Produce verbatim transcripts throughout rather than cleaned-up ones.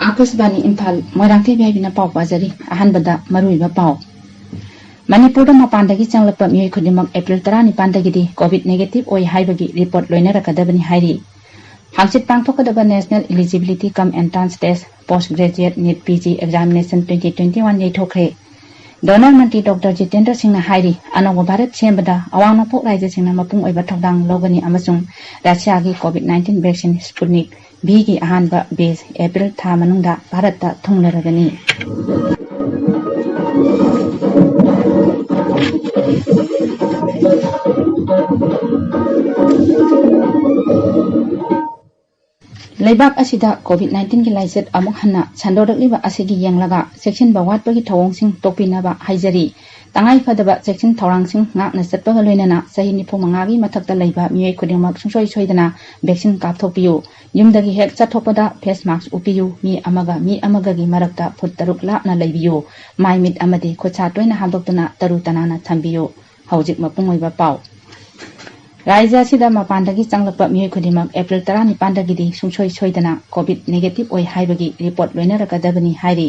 ꯑꯥꯀꯥꯁꯕꯥꯅꯤ ꯏꯝꯐꯥꯜ, ꯃꯣꯏꯔꯥꯡꯊꯦꯝ ꯌꯥꯏꯕꯤꯅ ꯄꯥꯎ ꯄꯥꯖꯔꯤ꯫ ꯑꯍꯥꯟꯕꯗ ꯃꯔꯨꯑꯣꯏꯕ ꯄꯥꯎ꯫ ꯃꯅꯤꯄꯨꯔꯗ ꯃꯄꯥꯟꯗꯒꯤ ꯆꯪꯂꯛꯄ ꯃꯤꯑꯣꯏ ꯈꯨꯗꯤꯡꯃꯛ ꯑꯦꯄ꯭ꯔꯤꯜ ꯇꯔꯥꯅꯤꯄꯥꯟꯗꯒꯤꯗꯤ ꯀꯣꯚꯤꯗ ꯅꯦꯒꯦꯇꯤꯚ ꯑꯣꯏ ꯍꯥꯏꯕꯒꯤ ꯔꯤꯄꯣꯔꯠ ꯂꯣꯏꯅꯔꯛꯀꯗꯕꯅꯤ ꯍꯥꯏꯔꯤ꯫ ꯍꯥꯡꯆꯤꯠ ꯄꯥꯡꯊꯣꯛꯀꯗꯕ National Eligibility cum Entrance Test Post Graduate NEET PG Examination twenty twenty-one ꯌꯩꯊꯣꯛꯈ꯭ꯔꯦ꯫ ꯗꯣꯅꯔ ꯃꯟꯇ꯭ꯔꯤ ꯗꯣꯛꯇꯔ ꯖꯤꯇꯦꯟꯗ꯭ꯔ ꯁꯤꯡꯅ ꯍꯥꯏꯔꯤ, ꯑꯅꯧꯕ ꯚꯥꯔꯠ ꯁꯦꯝꯕꯗ ꯑꯋꯥꯡ ꯅꯣꯡꯄꯣꯛ ꯔꯥꯏꯖ꯭ꯌꯁꯤꯡꯅ ꯃꯄꯨꯡ ꯑꯣꯏꯕ ꯊꯧꯗꯥꯡ ꯂꯧꯒꯅꯤ ꯑꯃꯁꯨꯡ ꯔꯁꯤꯌꯥꯒꯤ ꯀꯣꯚꯤꯗ ꯅꯥꯏꯟꯇꯤꯟ ꯚꯦꯛꯁꯤꯟ ꯁ꯭ꯄꯨꯠꯅꯤꯛ ꯚꯤꯒꯤ ꯑꯍꯥꯟꯕ ꯕꯦꯆ ꯑꯦꯄ꯭ꯔꯤꯜ ꯊꯥ ꯃꯅꯨꯡꯗ ꯚꯥꯔꯠꯇ ꯊꯨꯡꯂꯔꯒꯅꯤ꯫ ꯂꯩꯕꯥꯛ ꯑꯁꯤꯗ ꯀꯣꯚꯤꯗ ꯅꯥꯏꯟꯇꯤꯟꯒꯤ ꯂꯥꯏꯆꯠ ꯑꯃꯨꯛ ꯍꯟꯅ ꯁꯟꯗꯣꯔꯛꯂꯤꯕ ꯑꯁꯤꯒꯤ ꯌꯦꯡꯂꯒ ꯆꯦꯛꯁꯤꯟꯕ ꯋꯥꯠꯄꯒꯤ ꯊꯧꯑꯣꯡꯁꯤꯡ ꯇꯣꯛꯄꯤꯅꯕ ꯍꯥꯏꯖꯔꯤ꯫ ꯇꯉꯥꯏ ꯐꯗꯕ ꯆꯦꯛꯁꯤꯟ ꯊꯧꯔꯥꯡꯁꯤꯡ ꯉꯥꯛꯅ ꯆꯠꯄꯒ ꯂꯣꯏꯅꯅ ꯆꯍꯤ ꯅꯤꯐꯨ ꯃꯉꯥꯒꯤ ꯃꯊꯛꯇ ꯂꯩꯕ ꯃꯤꯑꯣꯏ ꯈꯨꯗꯤꯡꯃꯛ ꯁꯨꯡꯁꯣꯏ ꯁꯣꯏꯗꯅ ꯚꯦꯛꯁꯤꯟ ꯀꯥꯞꯊꯣꯛꯄꯤꯌꯨ꯫ ꯌꯨꯝꯗꯒꯤ ꯍꯦꯛ ꯆꯠꯊꯣꯛꯄꯗ ꯐꯦꯁ ꯃꯥꯛꯁ ꯎꯞꯄꯤꯌꯨ꯫ ꯃꯤ ꯑꯃꯒ ꯃꯤ ꯑꯃꯒꯒꯤ ꯃꯔꯛꯇ ꯐꯨꯠ ꯇꯔꯨꯛ ꯂꯥꯞꯅ ꯂꯩꯕꯤꯌꯨ꯫ ꯃꯥꯏ ꯃꯤꯠ ꯑꯃꯗꯤ ꯈꯨꯠ ꯁꯥ ꯇꯣꯏꯅ ꯍꯥꯝꯗꯣꯛꯇꯨꯅ ꯇꯔꯨ ꯇꯅꯥꯟꯅ ꯊꯝꯕꯤꯌꯨ꯫ ꯍꯧꯖꯤꯛ ꯃꯄꯨꯡ ꯑꯣꯏꯕ ꯄꯥꯎ꯫ ꯔꯥꯏꯖ꯭ꯌ ꯑꯁꯤꯗ ꯃꯄꯥꯟꯗꯒꯤ ꯆꯪꯂꯛꯄ ꯃꯤꯑꯣꯏ ꯈꯨꯗꯤꯡꯃꯛ ꯑꯦꯄ꯭ꯔꯤꯜ ꯇꯔꯥꯅꯤꯄꯥꯟꯗꯒꯤꯗꯤ ꯁꯨꯡꯁꯣꯏ ꯁꯣꯏꯗꯅ ꯀꯣꯚꯤꯗ ꯅꯦꯒꯦꯇꯤꯚ ꯑꯣꯏ ꯍꯥꯏꯕꯒꯤ ꯔꯤꯄꯣꯔꯠ ꯂꯣꯏꯅꯔꯛꯀꯗꯕꯅꯤ ꯍꯥꯏꯔꯤ꯫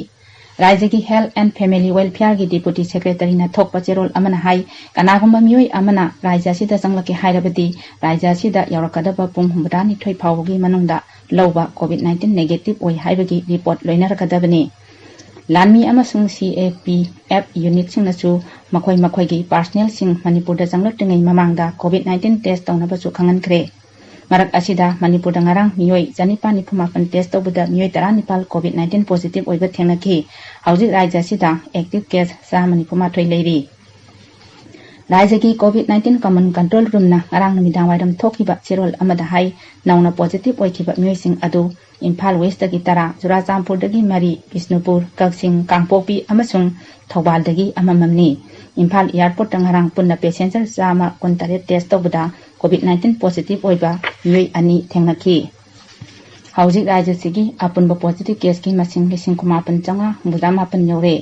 ꯔꯥꯏꯖ꯭ꯌꯒꯤ Health and Family Welfareꯒꯤ Deputy Secretaryꯅ ꯊꯣꯛꯄ ꯆꯦꯔꯣꯜ ꯑꯃꯅ ꯍꯥꯏ, ꯀꯅꯥꯒꯨꯝꯕ ꯃꯤꯑꯣꯏ ꯑꯃꯅ ꯔꯥꯏꯖ꯭ꯌ ꯑꯁꯤꯗ ꯆꯪꯂꯛꯀꯦ ꯍꯥꯏꯔꯕꯗꯤ ꯔꯥꯏꯖ꯭ꯌ ꯑꯁꯤꯗ ꯌꯧꯔꯛꯀꯗꯕ ꯄꯨꯡ ꯍꯨꯝꯐꯨꯇꯔꯥꯅꯤꯊꯣꯏ ꯐꯥꯎꯕꯒꯤ ꯃꯅꯨꯡꯗ ꯂꯧꯕ ꯀꯣꯚꯤꯗ ꯅꯥꯏꯟꯇꯤꯟ ꯅꯦꯒꯦꯇꯤꯚ ꯑꯣꯏ ꯍꯥꯏꯕꯒꯤ ꯔꯤꯄꯣꯔꯠ ꯂꯣꯏꯅꯔꯛꯀꯗꯕꯅꯤ꯫ ꯂꯥꯟꯃꯤ ꯑꯃꯁꯨꯡ ꯁꯤ ꯑꯦ ꯄꯤ ꯑꯦꯐ ꯌꯨꯅꯤꯠꯁꯤꯡꯅꯁꯨ ꯃꯈꯣꯏ ꯃꯈꯣꯏꯒꯤ ꯄꯥꯔꯁꯅꯦꯜꯁꯤꯡ ꯃꯅꯤꯄꯨꯔꯗ ꯆꯪꯂꯛꯇ꯭ꯔꯤꯉꯩ ꯃꯃꯥꯡꯗ ꯀꯣꯚꯤꯗ ꯅꯥꯏꯟꯇꯤꯟ ꯇꯦꯁ ꯇꯧꯅꯕꯁꯨ ꯈꯪꯍꯟꯈ꯭ꯔꯦ꯫ ꯃꯔꯛ ꯑꯁꯤꯗ ꯃꯅꯤꯄꯨꯔꯗ ꯉꯔꯥꯡ ꯃꯤꯑꯣꯏ ꯆꯅꯤꯄꯥꯟ ꯅꯤꯐꯨ ꯃꯥꯄꯟ ꯇꯦꯁ ꯇꯧꯕꯗ ꯃꯤꯑꯣꯏ ꯇꯔꯥꯅꯤꯄꯥꯜ ꯀꯣꯚꯤꯗ ꯅꯥꯏꯟꯇꯤꯟ ꯄꯣꯖꯤꯇꯤꯚ ꯑꯣꯏꯕ ꯊꯦꯡꯅꯈꯤ꯫ ꯍꯧꯖꯤꯛ ꯔꯥꯏꯖ꯭ꯌ ꯑꯁꯤꯗ ꯑꯦꯛꯇꯤꯚ ꯀꯦꯁ ꯆꯥꯝꯃ ꯅꯤꯐꯨ ꯃꯥꯊꯣꯏ ꯂꯩꯔꯤ꯫ ꯔꯥꯏꯖ꯭ꯌꯒꯤ ꯀꯣꯚꯤꯗ ꯅꯥꯏꯟꯇꯤꯟ ꯀꯃꯟ ꯀꯟꯇ꯭ꯔꯣꯜ ꯔꯨꯝꯅ ꯉꯔꯥꯡ ꯅꯨꯃꯤꯗꯥꯡ ꯋꯥꯏꯔꯝ ꯊꯣꯛꯈꯤꯕ ꯆꯦꯔꯣꯜ ꯑꯃꯗ ꯍꯥꯏ, ꯅꯧꯅ ꯄꯣꯖꯤꯇꯤꯚ ꯑꯣꯏꯈꯤꯕ ꯃꯤꯑꯣꯏꯁꯤꯡ ꯑꯗꯨ ꯏꯝꯐꯥꯜ ꯋꯦꯁꯇꯒꯤ ꯇꯔꯥ, ꯆꯨꯔꯥꯆꯥꯟꯄꯨꯔꯗꯒꯤ ꯃꯔꯤ, ꯕꯤꯁꯅꯨꯄꯨꯔ, ꯀꯛꯆꯤꯡ, ꯀꯥꯡꯄꯣꯛꯄꯤ ꯑꯃꯁꯨꯡ ꯊꯧꯕꯥꯜꯗꯒꯤ ꯑꯃꯃꯝꯅꯤ꯫ ꯏꯝꯐꯥꯜ ꯑꯦꯌꯥꯔꯄꯣꯔꯠꯇ ꯉꯔꯥꯡ ꯄꯨꯟꯅ ꯄꯦꯁꯦꯟꯖꯔ ꯆꯥꯝꯃ ꯀꯨꯟꯇꯔꯦꯠ ꯇꯦꯁ ꯇꯧꯕꯗ ꯀꯣꯚꯤꯗ ꯅꯥꯏꯟꯇꯤꯟ ꯄꯣꯖꯤꯇꯤꯚ ꯑꯣꯏꯕ ꯃꯤꯑꯣꯏ ꯑꯅꯤ ꯊꯦꯡꯅꯈꯤ꯫ ꯍꯧꯖꯤꯛ ꯔꯥꯖ꯭ꯌꯁꯤꯒꯤ ꯑꯄꯨꯟꯕ ꯄꯣꯖꯤꯇꯤꯚ ꯀꯦꯁꯀꯤ ꯃꯁꯤꯡ ꯂꯤꯁꯤꯡ ꯀꯨꯟꯃꯥꯄꯟ ꯆꯥꯝꯃꯉꯥ ꯍꯨꯝꯐꯨꯇꯔꯥ ꯃꯥꯄꯟ ꯌꯧꯔꯦ꯫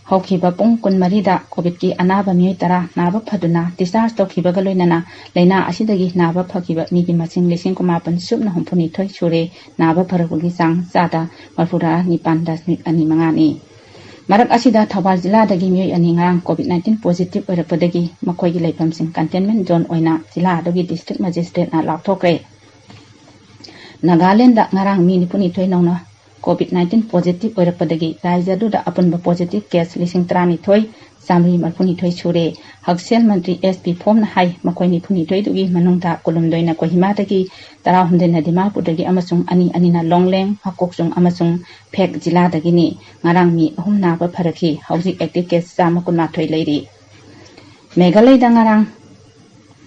ꯍꯧꯈꯤꯕ ꯄꯨꯡ ꯀꯨꯟꯃꯔꯤꯗ ꯀꯣꯚꯤꯗꯀꯤ ꯑꯅꯥꯕ ꯃꯤꯑꯣꯏ ꯇꯔꯥ ꯅꯥꯕ ꯐꯗꯨꯅ discharge ꯇꯧꯈꯤꯕꯒ ꯂꯣꯏꯅꯅ ꯂꯥꯏꯅꯥ ꯑꯁꯤꯗꯒꯤ ꯅꯥꯕ ꯐꯈꯤꯕ ꯃꯤꯒꯤ ꯃꯁꯤꯡ ꯂꯤꯁꯤꯡ ꯀꯨꯟꯃꯥꯄꯟ ꯁꯨꯞꯅ ꯍꯨꯝꯐꯨꯅꯤꯊꯣꯏ ꯁꯨꯔꯦ꯫ ꯅꯥꯕ ꯐꯔꯛꯄꯒꯤ ꯆꯥꯡ ꯆꯥꯗ ꯃꯔꯐꯨꯇꯔꯥ ꯅꯤꯄꯥꯟ ꯗꯁꯃꯤꯛ ꯑꯅꯤ ꯃꯉꯥꯅꯤ꯫ ꯃꯔꯛ ꯑꯁꯤꯗ ꯊꯧꯕꯥꯜ ꯖꯤꯂꯥꯗꯒꯤ ꯃꯤꯑꯣꯏ ꯑꯅꯤ ꯉꯔꯥꯡ ꯀꯣꯚꯤꯗ nineteen positive ꯑꯣꯏꯔꯛꯄꯗꯒꯤ ꯃꯈꯣꯏꯒꯤ ꯂꯩꯐꯝꯁꯤꯡ containment zone ꯑꯣꯏꯅ ꯖꯤꯂꯥ ꯑꯗꯨꯒꯤ district magistrateꯅ ꯂꯥꯎꯊꯣꯛꯈ꯭ꯔꯦ꯫ ꯅꯥꯒꯥꯂꯦꯟꯗ ꯉꯔꯥꯡ ꯃꯤ ꯅꯤꯐꯨꯅꯤꯊꯣꯏ ꯅꯧꯅ ꯀꯣꯚꯤꯗ nineteen positive ꯑꯣꯏꯔꯛꯄꯗꯒꯤ ꯔꯥꯖ꯭ꯌ ꯑꯗꯨꯗ ꯑꯄꯨꯟꯕ positive case ꯂꯤꯁꯤꯡ ꯇꯔꯥꯅꯤꯊꯣꯏ ꯆꯥꯃꯔꯤ ꯃꯔꯐꯨꯅꯤꯊꯣꯏ ꯁꯨꯔꯦ꯫ ꯍꯛꯁꯦꯜ ꯃꯟꯇ꯭ꯔꯤ ꯑꯦꯁ ꯄꯤ ꯐꯣꯝꯅ ꯍꯥꯏ, ꯃꯈꯣꯏ ꯅꯤꯐꯨꯅꯤꯊꯣꯏꯗꯨꯒꯤ ꯃꯅꯨꯡꯗ ꯀꯨꯟꯍꯨꯝꯗꯣꯏꯅ ꯀꯣꯍꯤꯃꯥꯗꯒꯤ, ꯇꯔꯥꯍꯨꯝꯗꯣꯏꯅ ꯗꯤꯃꯥꯄꯨꯔꯗꯒꯤ ꯑꯃꯁꯨꯡ ꯑꯅꯤ ꯑꯅꯤꯅ ꯂꯣꯡꯂꯦꯡ, ꯃꯀꯣꯛꯆꯨꯡ ꯑꯃꯁꯨꯡ ꯐꯦꯛ ꯖꯤꯂꯥꯗꯒꯤꯅꯤ꯫ ꯉꯔꯥꯡ ꯃꯤ ꯑꯍꯨꯝ ꯅꯥꯕ ꯐꯔꯛꯈꯤ꯫ ꯍꯧꯖꯤꯛ active case ꯆꯥꯝꯃ ꯀꯨꯟꯃꯥꯊꯣꯏ ꯂꯩꯔꯤ꯫ ꯃꯦꯘꯥꯂꯌꯗ ꯉꯔꯥꯡ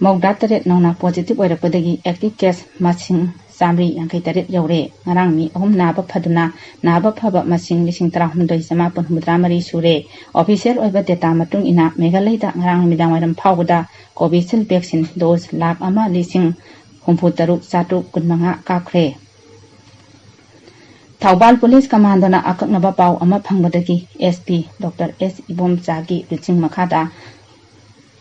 ꯃꯧꯗ꯭ꯔꯥ ꯇꯔꯦꯠ ꯅꯧꯅ positive ꯑꯣꯏꯔꯛꯄꯗꯒꯤ active case ꯃꯁꯤꯡ ꯆꯥꯃꯔꯤ ꯌꯥꯡꯈꯩ ꯇꯔꯦꯠ ꯌꯧꯔꯦ꯫ ꯉꯔꯥꯡ ꯃꯤ ꯑꯍꯨꯝ ꯅꯥꯕ ꯐꯗꯨꯅ ꯅꯥꯕ ꯐꯕ ꯃꯁꯤꯡ ꯂꯤꯁꯤꯡ ꯇꯔꯥꯍꯨꯝꯗꯣꯏ ꯆꯥꯃꯥꯄꯟ ꯍꯨꯝꯐꯨꯇꯔꯥ ꯃꯔꯤ ꯁꯨꯔꯦ꯫ Official ꯑꯣꯏꯕ data ꯃꯇꯨꯡ ꯏꯟꯅ ꯃꯦꯘꯥꯂꯌꯗ ꯉꯔꯥꯡ ꯅꯨꯃꯤꯗꯥꯡ ꯋꯥꯏꯔꯝ ꯐꯥꯎꯕꯗ Covishield vaccine dose ꯂꯥꯈ ꯑꯃ ꯂꯤꯁꯤꯡ ꯍꯨꯝꯐꯨ ꯇꯔꯨꯛ ꯆꯥꯇ꯭ꯔꯨꯛ ꯀꯨꯟꯃꯉꯥ ꯀꯥꯞꯈ꯭ꯔꯦ꯫ ꯊꯧꯕꯥꯜ ꯄꯨꯂꯤꯁ ꯀꯃꯥꯟꯗꯣꯅ ꯑꯀꯛꯅꯕ ꯄꯥꯎ ꯑꯃ ꯐꯪꯕꯗꯒꯤ ꯑꯦꯁ ꯄꯤ ꯗꯣꯛꯇꯔ ꯑꯦꯁ ꯏꯕꯣꯝꯆꯥꯒꯤ ꯂꯨꯆꯤꯡ ꯃꯈꯥꯗ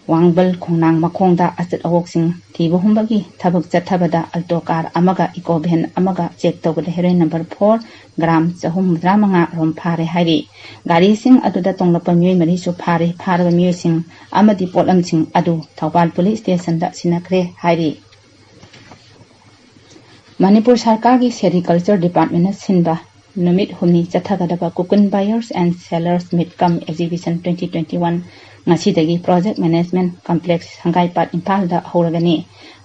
ꯋꯥꯡꯕꯜ ꯈꯣꯡꯅꯥꯡ ꯃꯈꯣꯡꯗ ꯑꯆꯠ ꯑꯋꯣꯛꯁꯤꯡ ꯊꯤꯕ ꯍꯨꯝꯕꯒꯤ ꯊꯕꯛ ꯆꯠꯊꯕꯗ Alto car ꯑꯃꯒ Eeco van ꯑꯃꯒ check ꯇꯧꯕꯗ heroin number four gram ꯆꯍꯨꯝ ꯃꯧꯗ꯭ꯔꯥ ꯃꯉꯥ ꯔꯣꯝ ꯐꯥꯔꯦ ꯍꯥꯏꯔꯤ꯫ ꯒꯥꯔꯤꯁꯤꯡ ꯑꯗꯨꯗ ꯇꯣꯡꯂꯛꯄ ꯃꯤꯑꯣꯏ ꯃꯔꯤꯁꯨ ꯐꯥꯔꯦ꯫ ꯐꯥꯔꯕ ꯃꯤꯑꯣꯏꯁꯤꯡ ꯑꯃꯗꯤ ꯄꯣꯠꯂꯝꯁꯤꯡ ꯑꯗꯨ ꯊꯧꯕꯥꯜ ꯄꯨꯂꯤꯁ ꯁ꯭ꯇꯦꯁꯟꯗ ꯁꯤꯟꯅꯈ꯭ꯔꯦ ꯍꯥꯏꯔꯤ꯫ ꯃꯅꯤꯄꯨꯔ ꯁꯔꯀꯥꯔꯒꯤ Sericulture Departmentꯅ ꯁꯤꯟꯕ ꯅꯨꯃꯤꯠ ꯍꯨꯝꯅꯤ ꯆꯠꯊꯒꯗꯕ Kukun Buyers and Sellers Meet cum Exhibition twenty twenty-one ꯉꯁꯤꯗꯒꯤ Project Management Complex ꯁꯪꯒꯥꯏꯄꯥꯠ ꯏꯝꯐꯥꯜꯗ ꯍꯧꯔꯒꯅꯤ꯫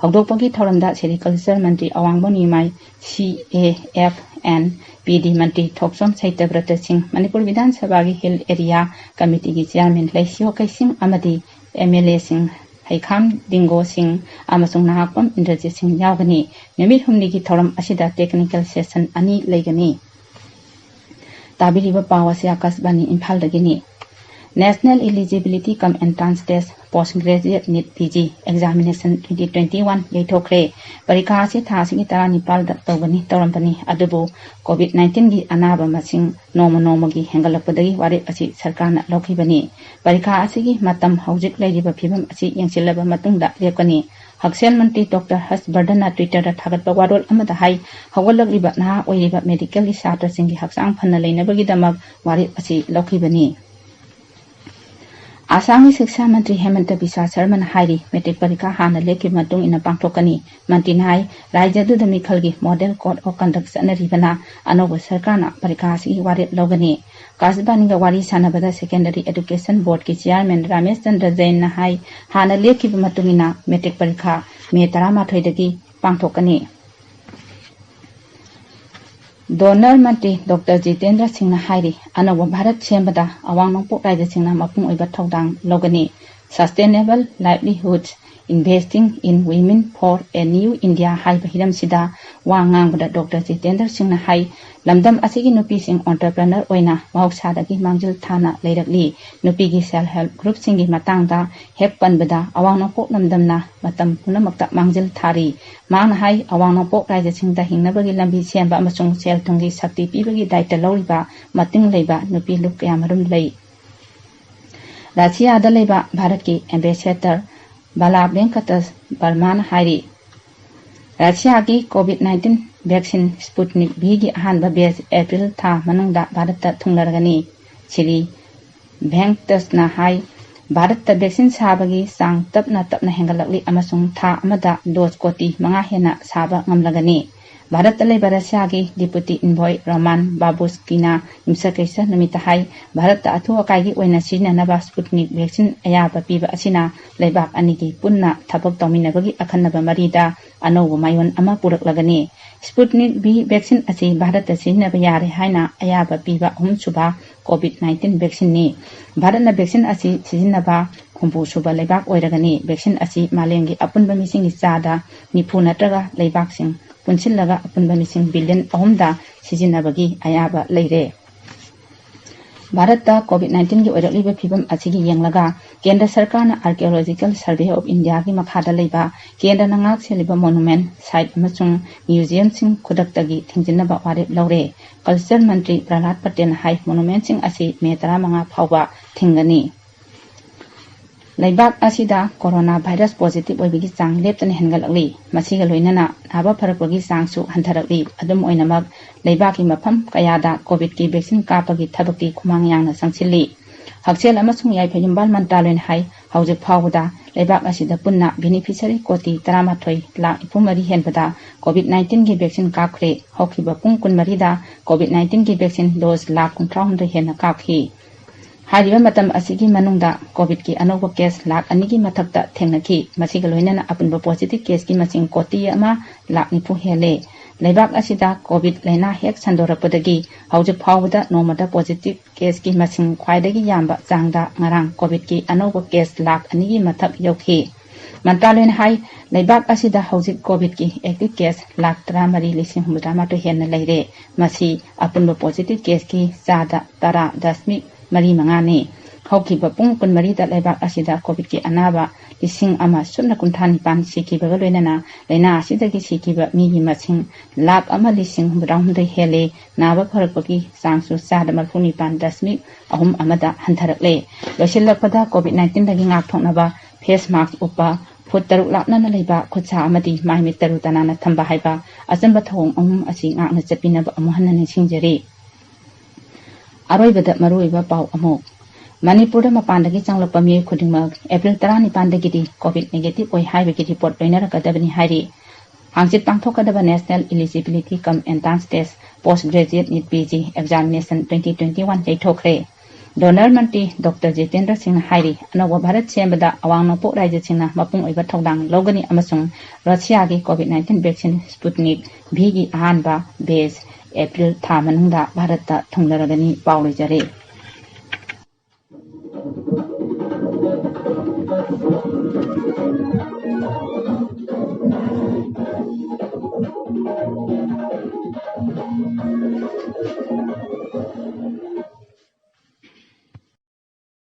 ꯍꯧꯗꯣꯛꯄꯒꯤ ꯊꯧꯔꯝꯗ Sericulture Mantri ꯑꯋꯥꯡꯕꯝ ꯌꯨꯃꯥꯏ, C A F and P D ꯃꯟꯇ꯭ꯔꯤ ꯊꯣꯛꯆꯣꯝ ꯁꯩꯇꯕ꯭ꯔꯇ ꯁꯤꯡ, ꯃꯅꯤꯄꯨꯔ ꯕꯤꯙꯥꯟ ꯁꯚꯥꯒꯤ Hill Area Committeeꯒꯤ Chairman ꯂꯩꯁꯤꯌꯣ ꯀꯩꯁꯤꯡ ꯑꯃꯗꯤ M L Aꯁꯤꯡ ꯍꯩꯈꯥꯝ ꯗꯤꯡꯒꯣ ꯁꯤꯡ ꯑꯃꯁꯨꯡ ꯅꯍꯥꯛꯄꯝ ꯏꯟꯗ꯭ꯔꯖꯤꯠ ꯁꯤꯡ ꯌꯥꯎꯒꯅꯤ꯫ ꯅꯨꯃꯤꯠ ꯍꯨꯝꯅꯤꯒꯤ ꯊꯧꯔꯝ ꯑꯁꯤꯗ technical session ꯑꯅꯤ ꯂꯩꯒꯅꯤ꯫ ꯇꯥꯕꯤꯔꯤꯕ ꯄꯥꯎ ꯑꯁꯤ ꯑꯀꯥꯁꯕꯥꯅꯤ ꯏꯝꯐꯥꯜꯗꯒꯤꯅꯤ꯫ National Eligibility cum Entrance Test Postgraduate NEET PG Examination twenty twenty-one ꯌꯩꯊꯣꯛꯈ꯭ꯔꯦ꯫ ꯄꯔꯤꯈꯥ ꯑꯁꯤ ꯊꯥ ꯑꯁꯤꯒꯤ ꯇꯔꯥꯅꯤꯄꯥꯜꯗ ꯇꯧꯒꯅꯤ ꯇꯧꯔꯝꯕꯅꯤ, ꯑꯗꯨꯕꯨ COVID nineteenꯒꯤ ꯑꯅꯥꯕ ꯃꯁꯤꯡ ꯅꯣꯡꯃ ꯅꯣꯡꯃꯒꯤ ꯍꯦꯟꯒꯠꯂꯛꯄꯗꯒꯤ ꯋꯥꯔꯦꯞ ꯑꯁꯤ ꯁꯔꯀꯥꯔꯅ ꯂꯧꯈꯤꯕꯅꯤ꯫ ꯄꯔꯤꯈꯥ ꯑꯁꯤꯒꯤ ꯃꯇꯝ ꯍꯧꯖꯤꯛ ꯂꯩꯔꯤꯕ ꯐꯤꯕꯝ ꯑꯁꯤ ꯌꯦꯡꯁꯤꯜꯂꯕ ꯃꯇꯨꯡꯗ ꯂꯦꯞꯀꯅꯤ꯫ ꯍꯛꯁꯦꯜ ꯃꯟꯇ꯭ꯔꯤ ꯗꯣꯛꯇꯔ ꯍꯔꯁ ꯕꯔꯙꯟꯅ Twitterꯗ ꯊꯥꯒꯠꯄ ꯋꯥꯔꯣꯜ ꯑꯃꯗ ꯍꯥꯏ, ꯍꯧꯒꯠꯂꯛꯂꯤꯕ ꯅꯍꯥ ꯑꯣꯏꯔꯤꯕ ꯃꯦꯗꯤꯀꯦꯜꯒꯤ ꯁꯥꯇ꯭ꯔꯁꯤꯡꯒꯤ ꯍꯛꯆꯥꯡ ꯐꯅ ꯂꯩꯅꯕꯒꯤꯗꯃꯛ ꯋꯥꯔꯦꯞ ꯑꯁꯤ ꯂꯧꯈꯤꯕꯅꯤ꯫ ꯑꯁꯥꯝꯒꯤ ꯁꯤꯛꯁꯥ ꯃꯟꯇ꯭ꯔꯤ ꯍꯦꯃꯟꯇ ꯕꯤꯁ꯭ꯋꯥ ꯁꯔꯃꯅ ꯍꯥꯏꯔꯤ, ꯃꯦꯇ꯭ꯔꯤꯛ ꯄꯔꯤꯈꯥ ꯍꯥꯟꯅ ꯂꯦꯞꯈꯤꯕ ꯃꯇꯨꯡ ꯏꯟꯅ ꯄꯥꯡꯊꯣꯛꯀꯅꯤ꯫ ꯃꯟꯇ꯭ꯔꯤꯅ ꯍꯥꯏ, ꯔꯥꯖ꯭ꯌ ꯑꯗꯨꯗ ꯃꯤꯈꯜꯒꯤ Model Code of Conduct ꯆꯠꯅꯔꯤꯕꯅ ꯑꯅꯧꯕ ꯁꯔꯀꯥꯔꯅ ꯄꯔꯤꯈꯥ ꯑꯁꯤꯒꯤ ꯋꯥꯔꯦꯞ ꯂꯧꯒꯅꯤ꯫ ꯑꯀꯥꯁꯕꯥꯅꯤꯒ ꯋꯥꯔꯤ ꯁꯥꯟꯅꯕꯗ Secondary Education Boardꯀꯤ Chairman Ramesh Chandra ꯖꯩꯟꯅ ꯍꯥꯏ, ꯍꯥꯟꯅ ꯂꯦꯞꯈꯤꯕ ꯃꯇꯨꯡ ꯏꯟꯅ ꯃꯦꯇ꯭ꯔꯤꯛ ꯄꯔꯤꯈꯥ ꯃꯦ ꯇꯔꯥꯃꯥꯊꯣꯏꯗꯒꯤ ꯄꯥꯡꯊꯣꯛꯀꯅꯤ꯫ ꯗꯣꯅꯔ ꯃꯟꯇ꯭ꯔꯤ ꯗꯣꯛꯇꯔ ꯖꯤꯇꯦꯟꯗ꯭ꯔ ꯁꯤꯡꯅ ꯍꯥꯏꯔꯤ, ꯑꯅꯧꯕ ꯚꯥꯔꯠ ꯁꯦꯝꯕꯗ ꯑꯋꯥꯡ ꯅꯣꯡꯄꯣꯛ ꯔꯥꯖ꯭ꯌꯁꯤꯡꯅ ꯃꯄꯨꯡ ꯑꯣꯏꯕ ꯊꯧꯗꯥꯡ ꯂꯧꯒꯅꯤ꯫ Sustainable Livelihoods, Investing in Women for a New India ꯍꯥꯏꯕ ꯍꯤꯔꯝꯁꯤꯗ ꯋꯥ ꯉꯥꯡꯕꯗ ꯗꯣꯛꯇꯔ ꯖꯤꯇꯦꯟꯗ꯭ꯔ ꯁꯤꯡꯅ ꯍꯥꯏ, ꯂꯝꯗꯝ ꯑꯁꯤꯒꯤ ꯅꯨꯄꯤꯁꯤꯡ entrepreneur ꯑꯣꯏꯅ ꯃꯍꯧꯁꯥꯗꯒꯤ ꯃꯥꯡꯖꯤꯜ ꯊꯥꯅ ꯂꯩꯔꯛꯂꯤ꯫ ꯅꯨꯄꯤꯒꯤ Self Help Groupꯁꯤꯡꯒꯤ ꯃꯇꯥꯡꯗ ꯍꯦꯛ ꯄꯟꯕꯗ ꯑꯋꯥꯡ ꯅꯣꯡꯄꯣꯛ ꯂꯝꯗꯝꯅ ꯃꯇꯝ ꯄꯨꯝꯅꯃꯛꯇ ꯃꯥꯡꯖꯤꯜ ꯊꯥꯔꯤ꯫ ꯃꯍꯥꯛꯅ ꯍꯥꯏ, ꯑꯋꯥꯡ ꯅꯣꯡꯄꯣꯛ ꯔꯥꯖ꯭ꯌꯁꯤꯡꯗ ꯍꯤꯡꯅꯕꯒꯤ ꯂꯝꯕꯤ ꯁꯦꯝꯕ ꯑꯃꯁꯨꯡ ꯁꯦꯜ ꯊꯨꯝꯒꯤ ꯁꯛꯇꯤ ꯄꯤꯕꯒꯤ ꯗꯥꯏꯇ ꯂꯧꯔꯤꯕ ꯃꯇꯤꯡ ꯂꯩꯕ ꯅꯨꯄꯤ ꯂꯨꯞ ꯀꯌꯥꯃꯔꯨꯝ ꯂꯩ꯫ ꯔꯁꯤꯌꯥꯗ ꯂꯩꯕ ꯚꯥꯔꯠꯀꯤ Ambassador ꯕꯥꯂꯥ ꯚꯦꯡꯀꯇꯁ ꯕꯔꯃꯥꯅ ꯍꯥꯏꯔꯤ, ꯔꯁꯤꯌꯥꯒꯤ COVID nineteen vaccine Sputnik Vꯒꯤ ꯑꯍꯥꯟꯕ batch April ꯊꯥ ꯃꯅꯨꯡꯗ ꯚꯥꯔꯠꯇ ꯊꯨꯡꯂꯔꯒꯅꯤ꯫ ꯁ꯭ꯔꯤ ꯚꯦꯡꯀꯇꯁꯅ ꯍꯥꯏ, ꯚꯥꯔꯠꯇ vaccine ꯁꯥꯕꯒꯤ ꯆꯥꯡ ꯇꯞꯅ ꯇꯞꯅ ꯍꯦꯟꯒꯠꯂꯛꯂꯤ ꯑꯃꯁꯨꯡ ꯊꯥ ꯑꯃꯗ dose ꯀꯣꯇꯤ ꯃꯉꯥ ꯍꯦꯟꯅ ꯁꯥꯕ ꯉꯝꯂꯒꯅꯤ꯫ ꯚꯥꯔꯠꯇ ꯂꯩꯕ ꯔꯁꯤꯌꯥꯒꯤ Deputy Envoy ꯔꯣꯃꯥꯟ ꯕꯥꯕꯨꯁꯀꯤꯅ ꯌꯨꯝꯁꯀꯩꯁ ꯅꯨꯃꯤꯠꯇ ꯍꯥꯏ, ꯚꯥꯔꯠꯇ ꯑꯊꯨ ꯑꯀꯥꯏꯒꯤ ꯑꯣꯏꯅ ꯁꯤꯖꯤꯟꯅꯅꯕ Sputnik vaccine ꯑꯌꯥꯕ ꯄꯤꯕ ꯑꯁꯤꯅ ꯂꯩꯕꯥꯛ ꯑꯅꯤꯒꯤ ꯄꯨꯟꯅ ꯊꯕꯛ ꯇꯧꯃꯤꯟꯅꯕꯒꯤ ꯑꯈꯟꯅꯕ ꯃꯔꯤꯗ ꯑꯅꯧꯕ ꯃꯌꯣꯟ ꯑꯃ ꯄꯨꯔꯛꯂꯒꯅꯤ꯫ Sputnik V vaccine ꯑꯁꯤ ꯚꯥꯔꯠꯇ ꯁꯤꯖꯤꯟꯅꯕ ꯌꯥꯔꯦ ꯍꯥꯏꯅ ꯑꯌꯥꯕ ꯄꯤꯕ ꯑꯍꯨꯝꯁꯨꯕ COVID nineteen vaccineꯅꯤ꯫ ꯚꯥꯔꯠꯅ vaccine ꯑꯁꯤ ꯁꯤꯖꯤꯟꯅꯕ ꯍꯨꯝꯐꯨ ꯁꯨꯕ ꯂꯩꯕꯥꯛ ꯑꯣꯏꯔꯒꯅꯤ꯫ Vaccine ꯑꯁꯤ ꯃꯥꯂꯦꯝꯒꯤ ꯑꯄꯨꯟꯕ ꯃꯤꯁꯤꯡꯒꯤ ꯆꯥꯗ ꯅꯤꯐꯨ ꯅꯠꯇ꯭ꯔꯒ ꯂꯩꯕꯥꯛꯁꯤꯡ ꯄꯨꯟꯁꯤꯜꯂꯒ ꯑꯄꯨꯟꯕ ꯃꯤꯁꯤꯡ billion ꯑꯍꯨꯝꯗ ꯁꯤꯖꯤꯟꯅꯕꯒꯤ ꯑꯌꯥꯕ ꯂꯩꯔꯦ꯫ ꯚꯥꯔꯠꯇ ꯀꯣꯚꯤꯗ ꯅꯥꯏꯟꯇꯤꯟꯒꯤ ꯑꯣꯏꯔꯛꯂꯤꯕ ꯐꯤꯕꯝ ꯑꯁꯤꯒꯤ ꯌꯦꯡꯂꯒ ꯀꯦꯟꯗ꯭ꯔ ꯁꯔꯀꯥꯔꯅ Archaeological Survey of Indiaꯒꯤ ꯃꯈꯥꯗ ꯂꯩꯕ ꯀꯦꯟꯗ꯭ꯔꯅ ꯉꯥꯛ ꯁꯦꯜꯂꯤꯕ monument, site ꯑꯃꯁꯨꯡ museumꯁꯤꯡ ꯈꯨꯗꯛꯇꯒꯤ ꯊꯤꯡꯖꯤꯟꯅꯕ ꯋꯥꯔꯦꯞ ꯂꯧꯔꯦ꯫ Culture ꯃꯟꯇ꯭ꯔꯤ ꯄ꯭ꯔꯍꯂꯥꯗ ꯄꯇꯦꯜꯅ ꯍꯥꯏ, monumentꯁꯤꯡ ꯑꯁꯤ ꯃꯦ ꯇꯔꯥꯃꯉꯥ ꯐꯥꯎꯕ ꯊꯤꯡꯒꯅꯤ꯫ ꯂꯩꯕꯥꯛ ꯑꯁꯤꯗ corona virus positive ꯑꯣꯏꯕꯒꯤ ꯆꯥꯡ ꯂꯦꯞꯇꯅ ꯍꯦꯟꯒꯠꯂꯛꯂꯤ꯫ ꯃꯁꯤꯒ ꯂꯣꯏꯅꯅ ꯅꯥꯕ ꯐꯔꯛꯄꯒꯤ ꯆꯥꯡꯁꯨ ꯍꯟꯊꯔꯛꯂꯤ꯫ ꯑꯗꯨꯝ ꯑꯣꯏꯅꯃꯛ, ꯂꯩꯕꯥꯛꯀꯤ ꯃꯐꯝ ꯀꯌꯥꯗ ꯀꯣꯚꯤꯗꯀꯤ vaccine ꯀꯥꯞꯄꯒꯤ ꯊꯕꯛꯇꯤ ꯈꯨꯃꯥꯡ ꯌꯥꯡꯅ ꯆꯪꯁꯤꯜꯂꯤ꯫ ꯍꯛꯁꯦꯜ ꯑꯃꯁꯨꯡ ꯌꯥꯏꯐ ꯌꯨꯝꯕꯥꯜ ꯃꯟꯇ꯭ꯔꯥꯂꯣꯏꯅ ꯍꯥꯏ, ꯍꯧꯖꯤꯛ ꯐꯥꯎꯕꯗ ꯂꯩꯕꯥꯛ ꯑꯁꯤꯗ ꯄꯨꯟꯅ beneficiary ꯀꯣꯇꯤ ꯇꯔꯥꯃꯥꯊꯣꯏ ꯂꯥꯈ ꯅꯤꯐꯨ ꯃꯔꯤ ꯍꯦꯟꯕꯗ ꯀꯣꯚꯤꯗ ꯅꯥꯏꯟꯇꯤꯟꯒꯤ vaccine ꯀꯥꯞꯈ꯭ꯔꯦ꯫ ꯍꯧꯈꯤꯕ ꯄꯨꯡ ꯀꯨꯟꯃꯔꯤꯗ ꯀꯣꯚꯤꯗ ꯅꯥꯏꯟꯇꯤꯟꯒꯤ vaccine dose ꯂꯥꯈ ꯀꯨꯟꯊ꯭ꯔꯥꯍꯨꯝꯗꯣꯏ ꯍꯦꯟꯅ ꯀꯥꯞꯈꯤ꯫ ꯍꯥꯏꯔꯤꯕ ꯃꯇꯝ ꯑꯁꯤꯒꯤ ꯃꯅꯨꯡꯗ ꯀꯣꯚꯤꯗꯀꯤ ꯑꯅꯧꯕ case ꯂꯥꯈ ꯑꯅꯤꯒꯤ ꯃꯊꯛꯇ ꯊꯦꯡꯅꯈꯤ꯫ ꯃꯁꯤꯒ ꯂꯣꯏꯅꯅ ꯑꯄꯨꯟꯕ positive caseꯀꯤ ꯃꯁꯤꯡ ꯀꯣꯇꯤ ꯑꯃ ꯂꯥꯈ ꯅꯤꯐꯨ ꯍꯦꯜꯂꯦ꯫ ꯂꯩꯕꯥꯛ ꯑꯁꯤꯗ ꯀꯣꯚꯤꯗ ꯂꯥꯏꯅꯥ ꯍꯦꯛ ꯁꯟꯗꯣꯔꯛꯄꯗꯒꯤ ꯍꯧꯖꯤꯛ ꯐꯥꯎꯕꯗ ꯅꯣꯡꯃꯗ positive caseꯀꯤ ꯃꯁꯤꯡ ꯈ꯭ꯋꯥꯏꯗꯒꯤ ꯌꯥꯝꯕ ꯆꯥꯡꯗ ꯉꯔꯥꯡ ꯀꯣꯚꯤꯗꯀꯤ ꯑꯅꯧꯕ case ꯂꯥꯈ ꯑꯅꯤꯒꯤ ꯃꯊꯛ ꯌꯧꯈꯤ꯫ ꯃꯟꯇ꯭ꯔꯥꯂꯣꯏꯅ ꯍꯥꯏ, ꯂꯩꯕꯥꯛ ꯑꯁꯤꯗ ꯍꯧꯖꯤꯛ ꯀꯣꯚꯤꯗꯀꯤ active case ꯂꯥꯈ ꯇꯔꯥꯃꯔꯤ ꯂꯤꯁꯤꯡ ꯍꯨꯝꯐꯨꯇꯔꯥꯃꯥꯊꯣꯏ ꯍꯦꯟꯅ ꯂꯩꯔꯦ꯫ ꯃꯁꯤ ꯑꯄꯨꯟꯕ positive caseꯀꯤ ꯆꯥꯗ ꯇꯔꯥ ꯗꯁꯃꯤꯛ ꯃꯔꯤ ꯃꯉꯥꯅꯤ꯫ ꯍꯧꯈꯤꯕ ꯄꯨꯡ ꯀꯨꯟꯃꯔꯤꯗ ꯂꯩꯕꯥꯛ ꯑꯁꯤꯗ ꯀꯣꯚꯤꯗꯀꯤ ꯑꯅꯥꯕ ꯂꯤꯁꯤꯡ ꯑꯃ ꯁꯨꯞꯅ ꯀꯨꯟꯊ꯭ꯔꯥ ꯅꯤꯄꯥꯟ ꯁꯤꯈꯤꯕꯒ ꯂꯣꯏꯅꯅ ꯂꯥꯏꯅꯥ ꯑꯁꯤꯗꯒꯤ ꯁꯤꯈꯤꯕ ꯃꯤꯒꯤ ꯃꯁꯤꯡ ꯂꯥꯈ ꯑꯃ ꯂꯤꯁꯤꯡ ꯍꯨꯝꯐꯨꯇꯔꯥꯍꯨꯝꯗꯣꯏ ꯍꯦꯜꯂꯦ꯫ ꯅꯥꯕ ꯐꯔꯛꯄꯒꯤ ꯆꯥꯡꯁꯨ ꯆꯥꯗ ꯃꯔꯤꯐꯨ ꯅꯤꯄꯥꯟ ꯗꯁꯃꯤꯛ ꯑꯍꯨꯝ ꯑꯃꯗ ꯍꯟꯊꯔꯛꯂꯦ꯫ ꯂꯣꯏꯁꯤꯜꯂꯛꯄꯗ, ꯀꯣꯚꯤꯗ ꯅꯥꯏꯟꯇꯤꯟꯗꯒꯤ ꯉꯥꯛꯊꯣꯛꯅꯕ face mask ꯎꯞꯄ, ꯐꯨꯠ ꯇꯔꯨꯛ ꯂꯥꯞꯅꯅ ꯂꯩꯕ, ꯈꯨꯠꯁꯥ ꯑꯃꯗꯤ ꯃꯥꯏ ꯃꯤꯠ ꯇꯔꯨ ꯇꯅꯥꯟꯅ ꯊꯝꯕ ꯍꯥꯏꯕ ꯑꯆꯝꯕ ꯊꯧꯑꯣꯡ ꯑꯍꯨꯝ ꯑꯁꯤ ꯉꯥꯛꯅ ꯆꯠꯄꯤꯅꯕ ꯑꯃꯨꯛ ꯍꯟꯅ ꯅꯤꯡꯁꯤꯡꯖꯔꯤ꯫ ꯑꯔꯣꯏꯕꯗ ꯃꯔꯨꯑꯣꯏꯕ ꯄꯥꯎ ꯑꯃꯨꯛ꯫ ꯃꯅꯤꯄꯨꯔꯗ ꯃꯄꯥꯟꯗꯒꯤ ꯆꯪꯂꯛꯄ ꯃꯤꯑꯣꯏ ꯈꯨꯗꯤꯡꯃꯛ ꯑꯦꯄ꯭ꯔꯤꯜ ꯇꯔꯥꯅꯤꯄꯥꯟꯗꯒꯤꯗꯤ ꯀꯣꯚꯤꯗ negative ꯑꯣꯏ ꯍꯥꯏꯕꯒꯤ report ꯂꯣꯏꯅꯔꯛꯀꯗꯕꯅꯤ ꯍꯥꯏꯔꯤ꯫ ꯍꯥꯡꯆꯤꯠ ꯄꯥꯡꯊꯣꯛꯀꯗꯕ National Eligibility cum Entrance Test Post Graduate NEET PG Examination twenty twenty-one ꯌꯩꯊꯣꯛꯈ꯭ꯔꯦ꯫ ꯗꯣꯅꯔ ꯃꯟꯇ꯭ꯔꯤ ꯗꯣꯛꯇꯔ ꯖꯤꯇꯦꯟꯗ꯭ꯔ ꯁꯤꯡꯅ ꯍꯥꯏꯔꯤ, ꯑꯅꯧꯕ ꯚꯥꯔꯠ ꯁꯦꯝꯕꯗ ꯑꯋꯥꯡ ꯅꯣꯡꯄꯣꯛ ꯔꯥꯖ꯭ꯌꯁꯤꯡꯅ ꯃꯄꯨꯡ ꯑꯣꯏꯕ ꯊꯧꯗꯥꯡ ꯂꯧꯒꯅꯤ ꯑꯃꯁꯨꯡ ꯔꯁꯤꯌꯥꯒꯤ ꯀꯣꯚꯤꯗ ꯅꯥꯏꯟꯇꯤꯟ vaccine Sputnik Vꯒꯤ ꯑꯍꯥꯟꯕ batch ꯑꯦꯄ꯭ꯔꯤꯜ ꯊꯥ ꯃꯅꯨꯡꯗ ꯚꯥꯔꯠꯇ ꯊꯨꯡꯂꯔꯒꯅꯤ꯫ ꯄꯥꯎ ꯂꯣꯏꯖꯔꯦ꯫